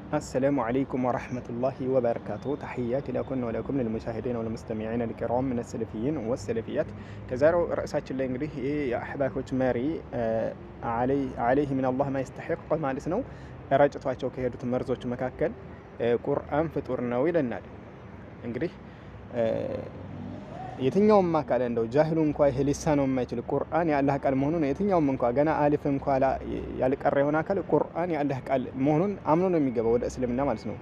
السلام عليكم ورحمة الله وبركاته. تحياتي لكم ولكم للمشاهدين والمستمعين الكرام من السلفيين والسلفيات። ከዛሬው ርዕሳችን ላይ እንግዲህ ይህ የአሕባሾች መሪ عليه من الله ما يستحق ማለት ነው፣ ረጭቷቸው ከሄዱት መርዞች መካከል ቁርአን ፍጡር ነው ይለናል። እንግዲህ የትኛውም አካል እንደው ጃሂሉ እንኳ ይሄ ሊሳነው የማይችል ቁርአን የአላህ ቃል መሆኑን፣ የትኛውም እንኳ ገና አሊፍ እንኳ ያልቀረ የሆነ አካል ቁርአን የአላህ ቃል መሆኑን አምኖ ነው የሚገባው ወደ እስልምና ማለት ነው።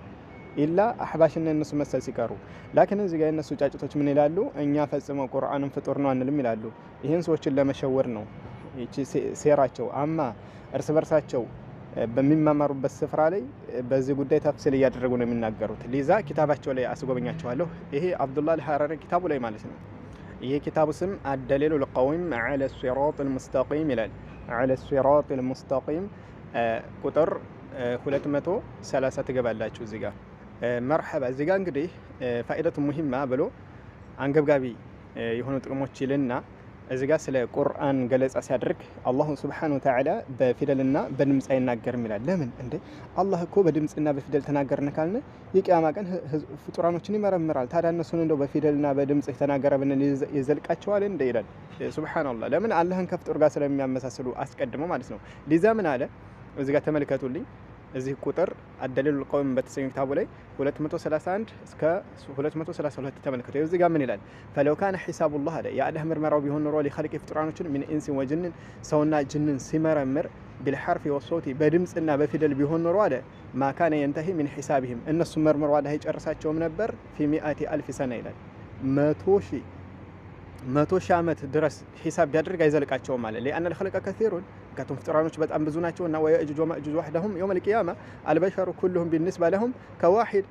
إلا አሕባሽና የነሱ መሰል ሲቀሩ። لكن እዚህ ጋር የነሱ ጫጭቶች ምን ይላሉ? እኛ ፈጽመው ቁርአንን ፍጡር ነው አንልም ይላሉ። ይህን ሰዎችን ለመሸወር ነው ይቺ ሴራቸው። أما እርስ በርሳቸው በሚማማሩበት ስፍራ ላይ በዚህ ጉዳይ تفصيل እያደረጉ ነው የሚናገሩት። لذا ኪታባቸው ላይ አስጎበኛቸዋለሁ። ይሄ አብዱላህ አልሐራሪ ኪታቡ ላይ ማለት ነው። ይሄ ኪታቡ ስም الدليل القويم على الصراط المستقيم ይላል። على الصراط المستقيم ቁጥር 230 ትገባላችሁ እዚህ ጋር። مرحبا። እዚህ ጋር እንግዲህ فائدة مهمة ብሎ አንገብጋቢ የሆኑ ጥቅሞች ይልና እዚህ ጋር ስለ ቁርአን ገለጻ ሲያደርግ الله سبحانه وتعالى በፊደልና በድምፅ አይናገርም ይላል። ለምን እንዴ? አላህ እኮ በድምፅና በፊደል ተናገርን ካልን የቅያማ ቀን ፍጡራኖችን ይመረምራል። ታዲያ እነሱን እንደው በፊደልና በድምፅ ተናገረ ብንል ይዘልቃቸዋል እንደ ይላል። سبحان الله። ለምን? አላህን ከፍጡር ጋር ስለሚያመሳስሉ አስቀድመው ማለት ነው። لذا ምን አለ እዚህ ጋር ተመልከቱልኝ። እዚህ ቁጥር الدليل القويم በተሰኘው ኪታቡ ላይ 231 እስከ 232 ተመልከቱ። እዚህ ጋር ምን ይላል? فلو كان حساب الله አለ፣ የአላህ ምርመራው ቢሆን ኖሮ لخلقه ፍጡራኖችን من إنس وجن ሰውና ጅንን ሲመረምር بالحرف والصوت በድምፅና በፊደል ቢሆን ኖሮ አለ ما كان ينتهي من حسابهم እነሱ መርምሮ አላህ አይጨርሳቸውም ነበር في 100,000 سنة ይላል። 100,000 ዓመት ድረስ ሒሳብ ቢያደርግ አይዘልቃቸውም አለ። لأن الخلق كثيرون ምክንያቱም ፍጡራኖች በጣም ብዙ ናቸውና ويأجوج ومأجوج وحدهم يوم القيامة البشر كلهم بالنسبة لهم كواحد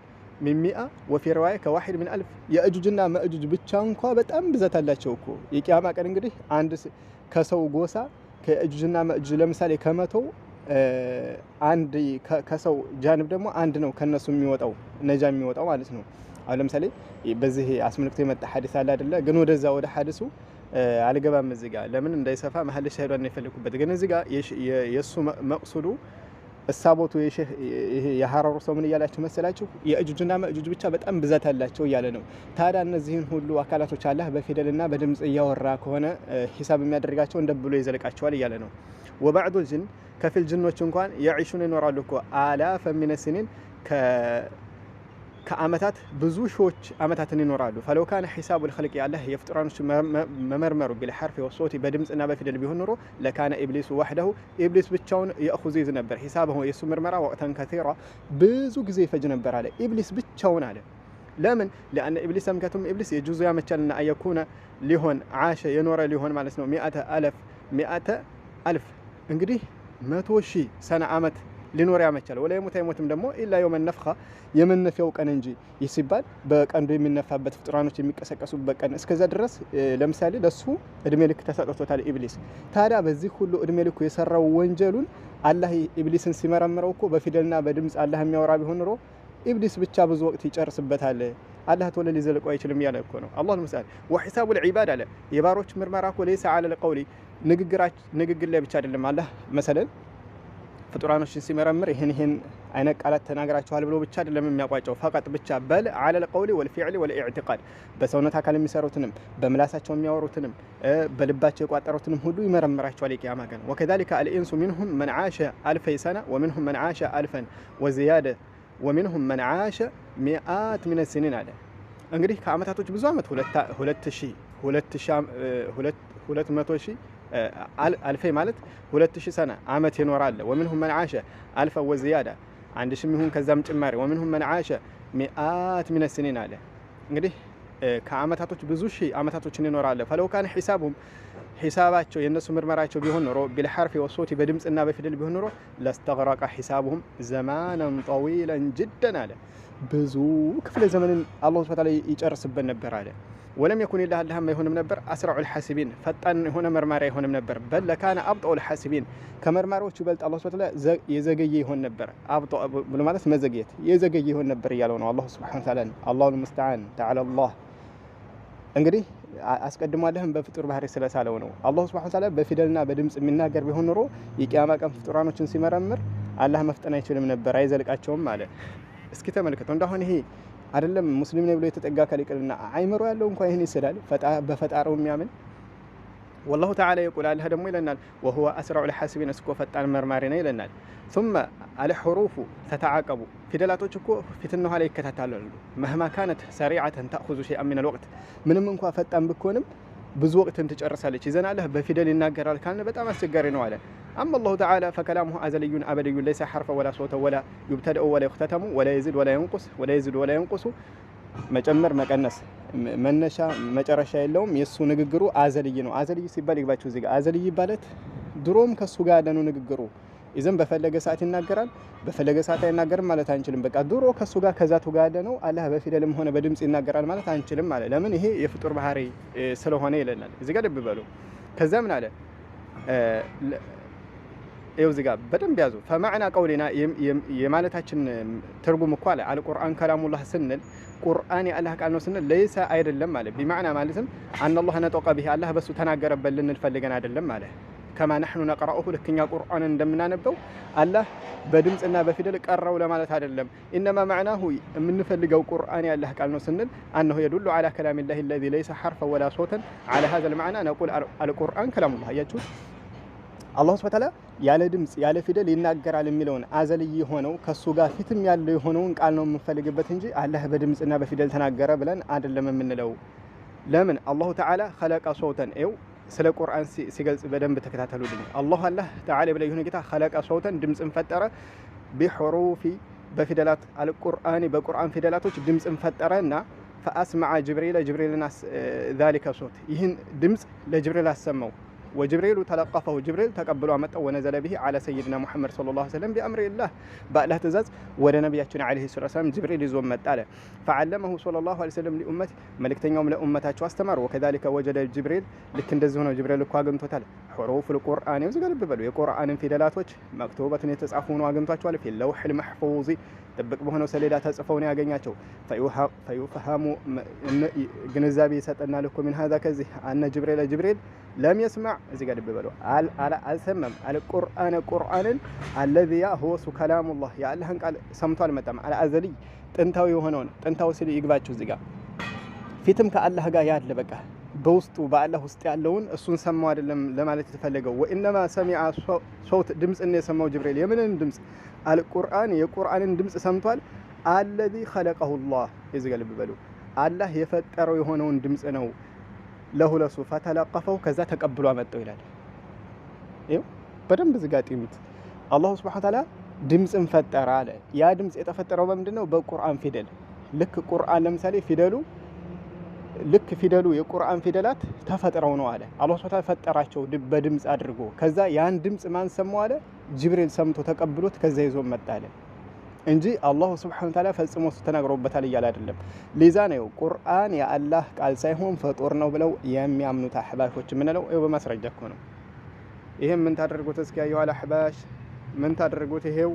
من 100 وفي رواية كواحد من 1000። የእጁጅና መእጁጅ ብቻ እንኳ በጣም ብዛት አላቸው እኮ። የቅያማ ቀን እንግዲህ አንድ ከሰው ጎሳ ከእጁጅና መእጁጅ ለምሳሌ ከ100 አንድ፣ ከሰው جانب ደግሞ አንድ ነው ከነሱ የሚወጣው፣ ነጃ የሚወጣው ማለት ነው። አሁን ለምሳሌ በዚህ አስመልክቶ የመጣ ሐዲስ አለ አይደለ? ግን ወደዛ ወደ ሐዲሱ አልገባም እዚህ ጋር፣ ለምን እንዳይሰፋ መሀል ሻሂዷን ነው የፈለኩበት። ግን እዚህ ጋር የእሱ መቅሱዱ እሳቦቱ የሼህ ይሄ የሐረሩ ሰው ምን እያላችሁ መሰላችሁ? የእጁጅና መእጁጅ ብቻ በጣም ብዛት አላቸው እያለ ነው። ታዲያ እነዚህን ሁሉ አካላቶች አላህ በፊደልና በድምጽ እያወራ ከሆነ ሂሳብ የሚያደርጋቸው እንደ ብሎ ይዘልቃቸዋል እያለ ነው። وبعض الجن ከፊል ጅኖች እንኳን يعيشون ይኖራሉ እኮ آلاف من السنين ከአመታት ብዙ ሺዎች አመታትን ይኖራሉ። فلو كان حساب الخلق አላህ የፍጡራኖች መመርመሩ بالحرف والصوت በድምፅና በፊደል ቢሆን ኖሮ لكان إبليس وحده ኢብሊስ ብቻውን يأخذ ይዝ ነበር حسابه የእሱ ምርመራ وقتا كثيرا ብዙ ጊዜ ይፈጅ ነበር አለ። ኢብሊስ ብቻውን አለ። ለምን? لأن إبليس ምክንያቱም ኢብሊስ يجوز ያመቻልና أن يكون ሊሆን عاش የኖረ ሊሆን ማለት ነው 100,000 100,000 እንግዲህ 100,000 سنة አመት ሊኖር ያመቻል። ولا يموت አይሞትም ደግሞ إلا يوم النفخة የመነፊያው ቀን እንጂ። ይህ ሲባል በቀንዱ የሚነፋበት፣ ፍጡራኖች የሚቀሰቀሱበት ቀን፣ እስከዛ ድረስ ለምሳሌ ለሱ እድሜ ልክ ተሰጥቶታል ኢብሊስ። ታዲያ በዚህ ሁሉ እድሜ ልኩ የሰራው ወንጀሉን አላህ ኢብሊስን ሲመረምረው እኮ በፊደልና በድምፅ አላህ የሚያወራ ቢሆን ኖሮ ኢብሊስ ብቻ ብዙ ወቅት ይጨርስበታል። አላህ ቶሎ ሊዘልቀው አይችልም እያለ እኮ ነው። الله المستعان። وحساب العباد አለ፣ የባሮች ምርመራ እኮ ليس على القول ንግግር ላይ ብቻ አይደለም። አላህ مثلا ፍጡራኖችን ሲመረምር ይህን ይህን አይነት ቃላት ተናግራችኋል ብሎ ብቻ አይደለም የሚያቋጨው فقط ብቻ بل على القول والفعل والاعتقاد በሰውነት አካል የሚሰሩትንም፣ በምላሳቸው የሚያወሩትንም፣ በልባቸው የቋጠሩትንም ሁሉ ይመረምራቸዋል የቅያማ ቀን። وكذلك الإنس منهم من عاش 2000 سنة ومنهم من عاش 1000 وزيادة ومنهم من عاش مئات من السنين አለ። እንግዲህ ከአመታቶች ብዙ አመት 2000፣ 200,000፣ 2000 ማለት 2000 سنة አመት ይኖራል። ومنهم من عاش 1000 وزيادة 1000 ይሁን ከዛም ጭማሪ ومنهم من عاش مئات من السنين አለ። እንግዲህ ከአመታቶች ብዙ ሺህ አመታቶችን ይኖራል። فلو كان حسابهم ሒሳባቸው የእነሱ ምርመራቸው ቢሆን ኖሮ بالحرف والصوت በድምፅና በፊደል ቢሆን ኖሮ لاستغرق حسابهم زمانا طويلا جدا አለ። ብዙ ክፍለ ዘመንን አላሁ سبحانه وتعالى ይጨርስበት ነበር አለ። ولم يكن الله አላህም አይሆንም ነበር أسرع الحاسبين ፈጣን የሆነ መርማሪ አይሆንም ነበር። بل لكان أبطأ الحاسبين ከመርማሪዎቹ ይበልጥ አላሁ سبحانه وتعالى የዘገየ ይሆን ነበር። أبطأ ብሎ ማለት መዘግየት፣ የዘገየ ይሆን ነበር እያለው ነው አላሁ سبحانه وتعالى። الله المستعان። تعالى الله። እንግዲህ አስቀድሞ አላህም በፍጡር ባህሪ ስለሳለው ነው። አላሁ سبحانه وتعالى በፊደልና በድምፅ የሚናገር ቢሆን ኖሮ የቂያማ ቀን ፍጡራኖችን ሲመረምር አላህ መፍጠን አይችልም ነበር፣ አይዘልቃቸውም አለ። እስኪ ተመልከቱ። እንደአሁን ይሄ አይደለም ሙስሊም ነኝ ብሎ የተጠጋ አካል ይቅርና አይምሮ ያለው እንኳን ይህን ይስላል፣ በፈጣሪው የሚያምን። والله تعالى يقول አላህ ደግሞ ይለናል፣ وهو أسرع الحاسبين እስኮ ፈጣን መርማሪ ነው ይለናል። ثم الحروف تتعاقب ፊደላቶች እኮ ፊትና ኋላ ይከታተላሉ። مهما كانت سريعة تأخذ شيئا من الوقت ምንም እንኳ ፈጣን ብትሆንም ብዙ ወቅትን ትጨርሳለች። ይዘን አላህ በፊደል ይናገራል ካልን በጣም አስቸጋሪ ነው አለ። أما الله تعالى فكلامه أزلي أبدي ليس حرفا ولا صوتا ولا يبتدأ ولا يختتم ولا يزيد ولا ينقص ولا يزيد ولا ينقص መጨመር መቀነስ መነሻ መጨረሻ የለውም። የእሱ ንግግሩ أزلي ነው። أزلي ሲባል ይግባችሁ እዚህ ጋር أزلي ማለት ድሮም ከሱ ጋር ያለ ነው ንግግሩ። ይዘን በፈለገ ሰዓት ይናገራል፣ በፈለገ ሰዓት አይናገርም ማለት አንችልም። በቃ ድሮ ከሱ ጋር ከዛቱ ጋር ያለ ነው። አላህ በፊደልም ሆነ በድምጽ ይናገራል ማለት አንችልም አለ። ለምን? ይሄ የፍጡር ባህሪ ስለሆነ ይለናል። እዚህ ጋር ልብ በሉ። ከዛ ምን አለ? ይኸው እዚህ ጋር በደንብ ያዙ። فمعنى قولنا የማለታችን ትርጉም እኮ አለ القرآن كلام الله ስንል ቁርአን የአላህ ቃል ነው ስንል ليس አይደለም አለ። بمعنى ማለትም أن الله نطق به አላህ በሱ ተናገረበት ልንል ፈልገን አይደለም አለ። كما نحن نقرؤه ልክ እኛ ቁርአንን እንደምናነበው አላህ በድምፅና በፊደል ቀራው ለማለት አይደለም። إنما معناه የምንፈልገው ቁርአን የአላህ ቃል ነው ስንል أنه يدل على كلام الله الذي ليس حرفا ولا صوتا على هذا المعنى نقول القرآن كلام الله። አያችሁት? አላሁ سبحانه وتعالى ያለ ድምፅ ያለ ፊደል ይናገራል የሚለውን أزلي የሆነው ከሱ ጋር ፊትም ያለው የሆነውን ቃል ነው የምንፈልግበት እንጂ አላህ በድምፅና በፊደል ተናገረ ብለን አይደለም የምንለው። ለምን? الله تعالى خلق صوتا ው ስለ ቁርአን ሲገልጽ በደንብ ተከታተሉልኝ። አላሁ አላህ تعالى ብለ የሆነ ጌታ خلق صوتا ድምፅን ፈጠረ፣ بحروف በፊደላት القرآن በቁርአን ፊደላቶች ድምፅን ፈጠረ እና فأسمع جبريل ጅብሪልና ذلك الصوت ይህን ድምፅ ለጅብሪል አሰማው። وجبريل تلقفه ጅብሪል ተቀብሎ አመጣው። ونزل به على سيدنا محمد صلى الله عليه وسلم بأمر الله በአላህ ትእዛዝ ወደ ነቢያችን عليه الصلاة والسلام ጅብሪል ይዞ መጣ አለ። فعلمه صلى الله عليه وسلم لأمته መልእክተኛውም ለኡመታቸው አስተማሩ። وكذلك وجد جبريل ልክ እንደዚህ ሆነው ጅብሪል እኮ አግኝቶታል። حروف القرآن እዚህ ጋር ልብ በሉ የቁርአንን ፊደላቶች مكتوبة የተጻፉ ሆነው አግኝቷቸዋል። في اللوح المحفوظ ጥብቅ በሆነው ሰሌዳ ተጽፈው ነው ያገኛቸው። فيفهم ግንዛቤ ይሰጠናል እኮ من هذا ከዚህ أن جبريل ጅብሪል لم يسمع እዚህ ጋር ልብ በሉ አልሰማም። القرآن ቁርአንን الذي هو كلام الله የአላህን ቃል ሰምቶ አልመጣም። الأزلي ጥንታዊ የሆነውን ጥንታዊ ሲል ይግባችሁ እዚህ ጋር ፊትም ከአላህ ጋር ያለ በቃ በውስጡ በአላህ ውስጥ ያለውን እሱን ሰማው አይደለም ለማለት የተፈለገው። وإنما سمع صوت ድምፅ ነው የሰማው ጅብሪል። የምንን ድምፅ? القرآن የቁርአንን ድምፅ ሰምቷል። الذي خلقه الله እዚህ ጋር ልብ በሉ አላህ የፈጠረው የሆነውን ድምፅ ነው። له ለሱ فتلقفه ከዛ ተቀብሎ አመጣው ይላል። ይኸው በደንብ ዝጋ ጢሙት። አላሁ سبحانه وتعالى ድምፅን ፈጠረ አለ። ያ ድምፅ የተፈጠረው በምንድን ነው? በቁርአን ፊደል። ልክ ቁርአን ለምሳሌ ፊደሉ ልክ ፊደሉ የቁርአን ፊደላት ተፈጥረው ነው አለ። አላሁ سبحانه وتعالى ፈጠራቸው በድምፅ አድርጎ። ከዛ ያን ድምፅ ማን ሰማው አለ? ጅብሪል ሰምቶ ተቀብሎት ከዛ ይዞ መጣ አለ እንጂ አላሁ سبحانه وتعالى ፈጽሞ እሱ ተናግሮበታል እያለ አይደለም። لذا ነው ቁርአን የአላህ ቃል ሳይሆን ፍጡር ነው ብለው የሚያምኑት አሕባሾች የምንለው ይኸው በማስረጃ እኮ ነው። ይሄም ምን ታደርጉት እስኪ أيها الأحباش ምን ታደርጉት? ይሄው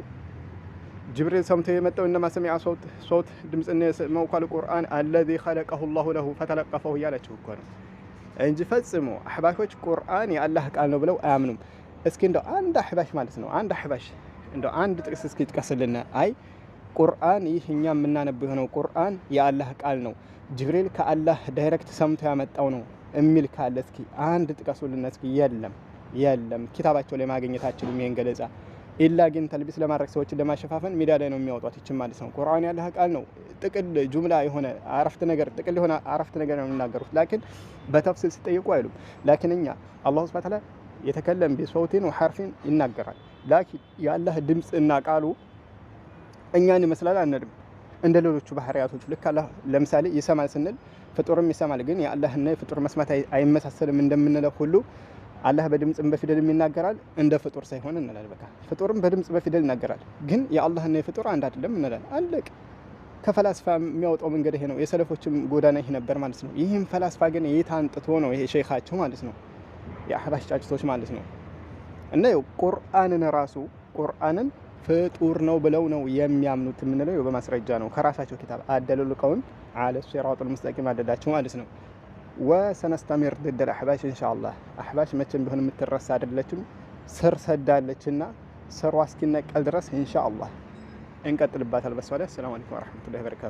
ጅብሪል ሰምቶ የመጣው إنما سمع صوت صوت ድምፅ ነው የሰማው القرآن الذي خلقه الله له فتلقفه እያላችሁ እኮ ነው እንጂ ፈጽሞ አሕባሾች ቁርአን የአላህ ቃል ነው ብለው አያምኑም። እስኪ እንደው አንድ አሕባሽ ማለት ነው አንድ አሕባሽ እንደው አንድ ጥቅስ እስኪ ጥቀስልን። አይ ቁርአን ይህ እኛ የምናነበው የሆነው ቁርአን የአላህ ቃል ነው፣ ጅብሪል ከአላህ direct ሰምቶ ያመጣው ነው የሚል ካለ እስኪ አንድ ጥቀሱልን እስኪ። የለም የለም፣ ኪታባቸው ላይ ማግኘት አችሉም ይሄን ገለጻ። إلا ግን تلبيس ለማድረግ ሰዎችን ለማሸፋፈን ሜዳ ላይ ነው የሚያወጧት ይችን ማለት ነው። ቁርአን የአላህ ቃል ነው ጥቅል جملة የሆነ አረፍተ ነገር ጥቅል የሆነ አረፍተ ነገር ነው የሚናገሩት። لكن በ تفصيل ሲጠይቁ አይሉም። لكن እኛ አላሁ سبحانه وتعالى يتكلم بصوت وحرف ይናገራል። لكن የአላህ ድምፅ እና ቃሉ እኛን ይመስላል አንልም። እንደ ሌሎቹ ባህሪያቶች ልክ አላህ ለምሳሌ ይሰማል ስንል ፍጡርም ይሰማል፣ ግን የአላህና የፍጡር መስማት አይመሳሰልም እንደምንለው ሁሉ አላህ በድምፅም በፊደልም ይናገራል እንደ ፍጡር ሳይሆን እንላል። በቃ ፍጡርም በድምፅ በፊደል ይናገራል፣ ግን የአላህና የፍጡር አንድ አይደለም እንላል። አለቅ። ከፈላስፋ የሚያወጣው መንገድ ይሄ ነው። የሰለፎችም ጎዳና ይሄ ነበር ማለት ነው። ይህም ፈላስፋ ግን የት አንጥቶ ነው ይሄ ሼኻቸው ማለት ነው፣ የአሕባሽ ጫጭቶች ማለት ነው። እና ይኸው ቁርአንን ራሱ ቁርአንን ፍጡር ነው ብለው ነው የሚያምኑት የምንለው ይኸው በማስረጃ ነው ከራሳቸው ኪታብ الدليل القويم على الصراط المستقيም አደላቸው ማለት ነው። وسنستمر ضد الأحباش إن شاء الله። አሕባሽ መቼም ቢሆን የምትረሳ አይደለችም፣ ስር ሰዳለችና ስሯ እስኪነቀል ድረስ ኢንሻአላህ እንቀጥልባታል። በሷ ላይ። አሰላሙ አለይኩም ወረሕመቱላሂ ወበረካቱ።